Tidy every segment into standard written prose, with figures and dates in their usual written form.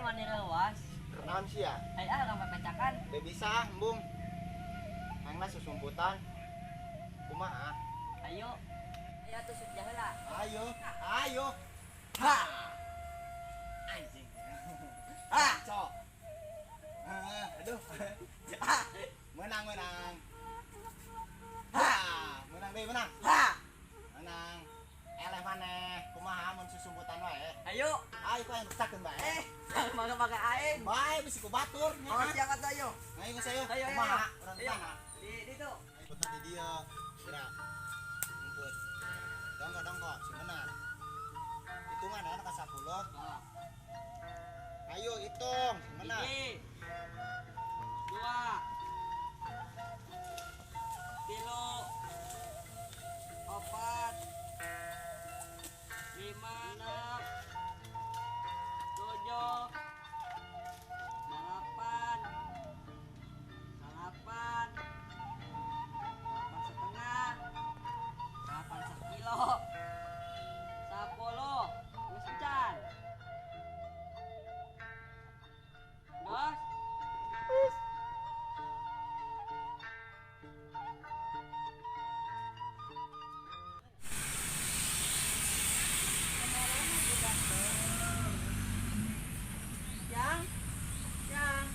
Mani reuas. Naon sia? Ayo ah urang pepecakan. Teu bisa, embung. Hayangna susumputan. Kumaha? Ayo. Ayo atuh suk heula. Ayo, ayo. Ha. Anjing. Ha, cok. Aduh. Ha. Menang, menang. Ha, menang deui, menang. Ha. Menang. Eleh maneh, kumaha mun susumputan wae? Ayo. Ayo ku aing pecahkeun bae. Mangga-mangga aing. Bae bisi ku batur nya. Oh, siap atuh ayo. Ayo geus ayo. Ayo, Kumaha? Urang di ayo. mana? Di ditu. Ayo di dieu. Gerak. Rumput. Dongko dongko, sing bener. Hitungan ya ka 10. Oh. Ayo hitung, sing bener. 1, 2, 3, 4, 5, 6, 7, 8, 8, 8,5, 8 sekilo, 10, geus encan. Bos. Yang, yang.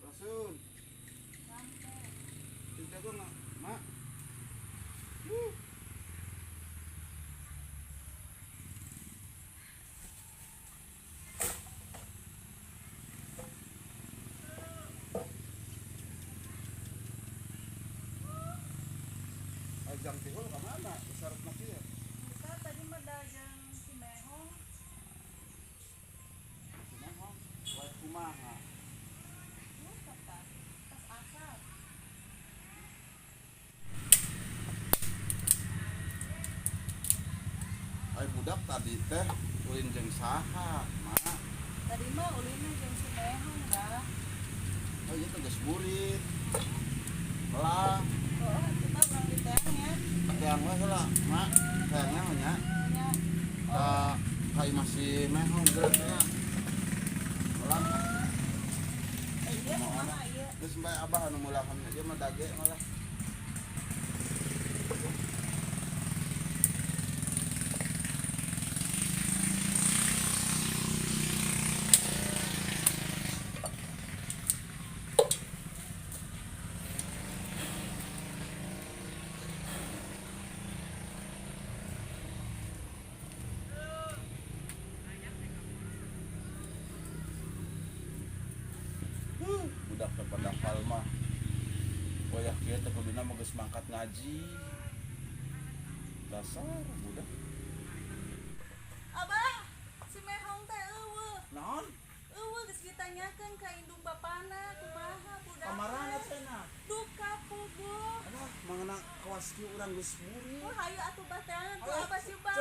Rasul. Jago nggak, Mak? Ajang tihul ke mana? Syarat maki ya? Bisa tadi mah dagang si Mehong. Si Mehong, wae kumaha? Lu kata pas asar. Ai budak tadi teh ulin jeung saha, Mak? Tadi mah ulinna jeung si Mehong dah. Oh iya teh geus burit. Belah. Oh, kita urang di teang ya. Teang we heula, Mak. Teangnya mah nya. Nya. Ka ka imah si Mehong geus teh. Belah. Iya kumaha ieu? Geus bae abah anu mulakan ieu mah dage malah. Budak teh pada mah. Wayah kieu teh kuduna mah geus mangkat ngaji. Dasar budak. Abah, si Mehong teh eueuh. Naon? Eueuh geus ditanyakeun ka indung bapana kumaha budak. Kamarana cenah? Duka puguh. Alah, mangana kawas kieu urang geus burit. Oh, hayu atuh bah teangan tuh abah si bah.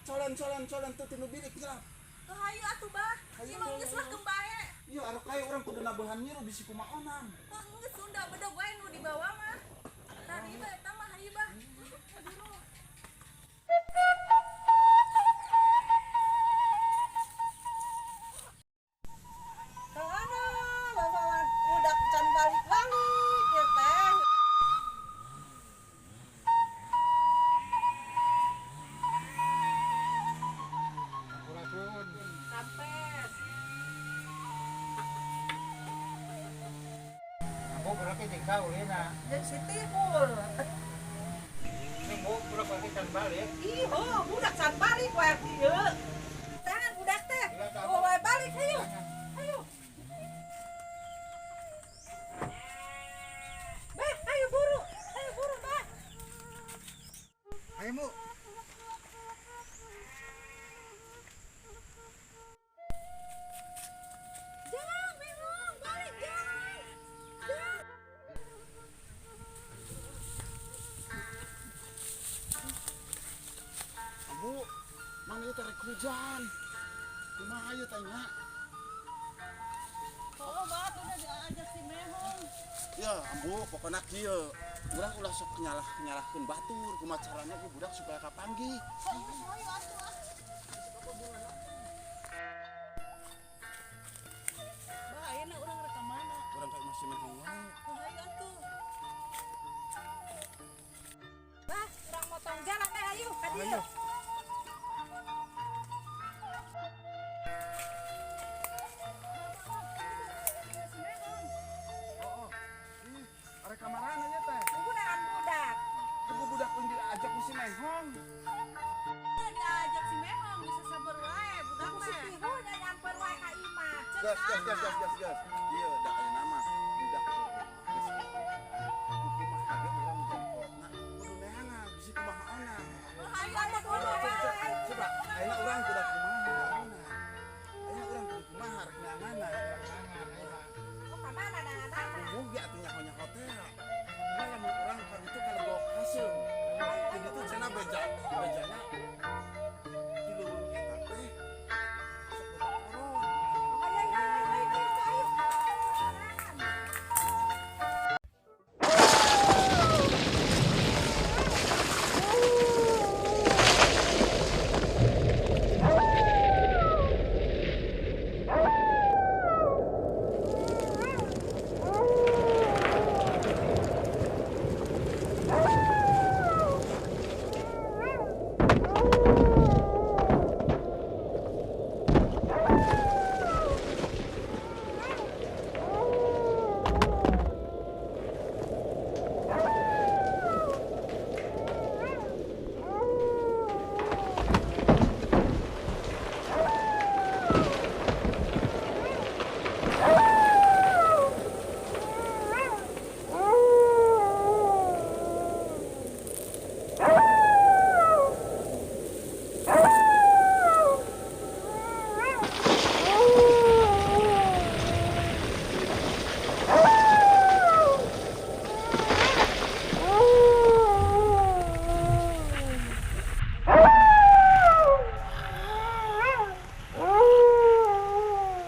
Colen colen colen tuh tinu bilik lah. Tuh hayu atuh bah. Hayu, Ieu mah geus lah kembae. Iya, arek kae urang kudu nabehan nyiru bisi kumaonan. Oh, geus Sunda bedog wae nu dibawa mah. Tadi bah eta mah hayu bah. Aduh. Kang Ana, bapak budak can balik-balik ya teh. Siti tingkah ulina. Jeung si Tihul. Ini bu, budak lagi can balik. Ih, oh, budak can balik wae kieu. Tangan budak teh. Oh, wae balik hayu. Hayu. Bah, ayo buru. Ayo buru, Bah. Ayo mu. Jangan, Mehong, balik jangan. Jangan. Ambu, mana ieu teh rek hujan. Kumaha ieu teh nya? Oh, bah, udah diajak si Mehong. Ya, ambu, pokona kieu. Urang ulah sok nyalah-nyalahkeun batur, kumaha carana ge budak supaya kapanggih. Ayo, atuh ah. Bah, ayeuna urang rek ka mana? Urang ka imah si Mehong wae. Ayo atuh. Bah, urang motong jalan teh ayo ka dieu. Oh, oh. Ih, arek ka marana nya teh? Penggunaan budak. Tunggu budak pun diajak ku si Mehong. Udah diajak si Mehong bisa sabar wae budak Ku si mah. Tihul nya nyamper wae ka imah. Gas, gas, gas, gas, gas, gas. Iya, da ayeuna mah budak teh geus kumaha ge urang menjadi kolotna kudu neangan bisi kumaha ona. Ayo atuh buru wae. Coba, ayeuna urang kudu kumaha ona. Ayeuna urang kudu kumaha rek neanganna. Oh, ka mana neanganna? Kudu ge atuh nyaho-nyaho teh. Kumaha lamun urang ka ditu ka Legok Haseum. Di ditu cenah beja, bejana di leuweung eta teh sok loba koron. Ayo, ayo, ayo, ayo, ayo, ayo.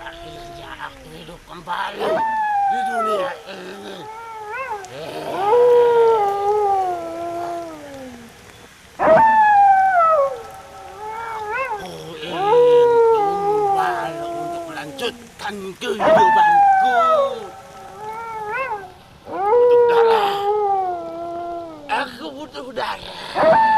Akhirnya aku hidup kembali di dunia ini. Aku ingin tumbal untuk melanjutkan kehidupanku. Untuk darah. Aku butuh darah.